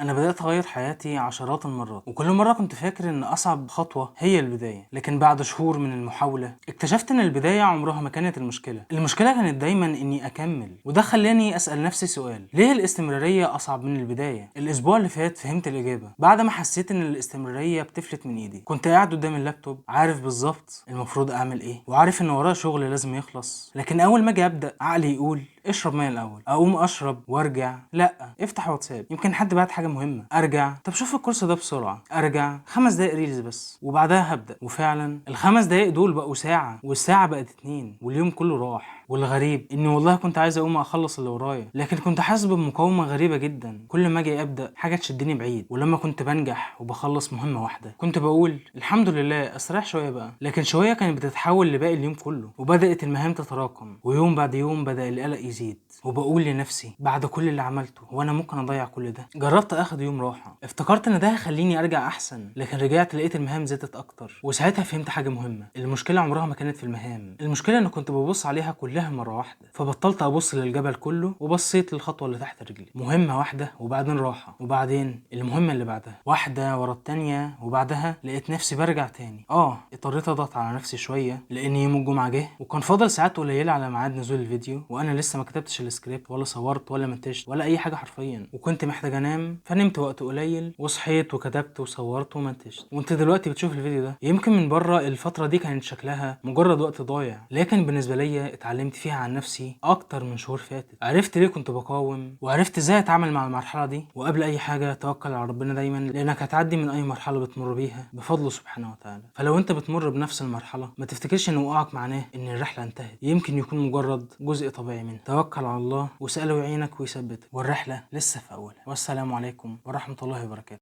أنا بدأت أغير حياتي عشرات المرات، وكل مرة كنت فاكر إن أصعب خطوة هي البداية، لكن بعد شهور من المحاولة اكتشفت إن البداية عمرها ما كانت المشكلة. المشكلة كانت دايما إني أكمل، وده خلاني أسأل نفسي سؤال: ليه الاستمرارية أصعب من البداية؟ الأسبوع اللي فات فهمت الإجابة بعد ما حسيت إن الاستمرارية بتفلت من إيدي. كنت قاعد قدام اللابتوب، عارف بالظبط المفروض أعمل إيه، وعارف إن ورايا شغل لازم يخلص، لكن أول ما أجي أبدأ عقلي يقول اشرب مية الاول. اقوم اشرب وارجع، لا افتح واتساب يمكن حد بعت حاجة مهمه، ارجع طب شوف الكورس ده بسرعه، ارجع 5 دقايق reels بس وبعدها هبدا. وفعلا ال5 دقايق دول بقوا ساعه، والساعة بقت 2، واليوم كله راح. والغريب اني والله كنت عايز اقوم اخلص اللي ورايا، لكن كنت حاسس بمقاومه غريبة جدا. كل ما اجي ابدا حاجة تشدني بعيد، ولما كنت بنجح وبخلص مهمة واحدة كنت بقول الحمد لله استريح شوية بقى، لكن شوية كانت بتتحول لباقي اليوم كله، وبدات المهام تتراكم، ويوم بعد يوم بدا القلق يزيد. وبقول لنفسي بعد كل اللي عملته هو انا ممكن اضيع كل ده؟ جربت اخد يوم راحة، افتكرت ان ده هيخليني ارجع احسن، لكن رجعت لقيت المهام زادت اكتر. وساعتها فهمت حاجة مهمه: المشكلة عمرها ما كانت في المهام، المشكلة ان كنت ببص عليها كلها مرة واحدة. فبطلت ابص للجبل كله وبصيت للخطوة اللي تحت رجلي، مهمة واحدة وبعدين راحة، وبعدين المهمة اللي بعدها، واحدة ورا التانية، وبعدها لقيت نفسي برجع تاني. اضطريت اضغط على نفسي شوية لان يوم الجمعة جه وكان فاضل ساعات قليله على ميعاد نزول الفيديو، وانا لسه ما كتبتش السكريبت ولا صورت ولا منتجت ولا اي حاجة حرفيا، وكنت محتاج انام. فنمت وقت قليل وصحيت وكتبت وصورت ومنتجت. وانت دلوقتي بتشوف الفيديو ده، يمكن من بره الفترة دي كانت شكلها مجرد وقت ضايع، لكن بالنسبة ليا اتعلمت فيها عن نفسي اكتر من شهور فاتت. عرفت ليه كنت بقاوم، وعرفت ازاي اتعامل مع المرحلة دي. وقبل اي حاجة توكل على ربنا دايما، لانك هتعدي من اي مرحلة بتمر بيها بفضله سبحانه وتعالى. فلو انت بتمر بنفس المرحلة ما تفتكرش ان وقعك معناه ان الرحلة انتهت، يمكن يكون مجرد جزء طبيعي منها. توكل على الله واسأله يعينك ويثبتك، والرحلة لسه في أولها. والسلام عليكم ورحمة الله وبركاته.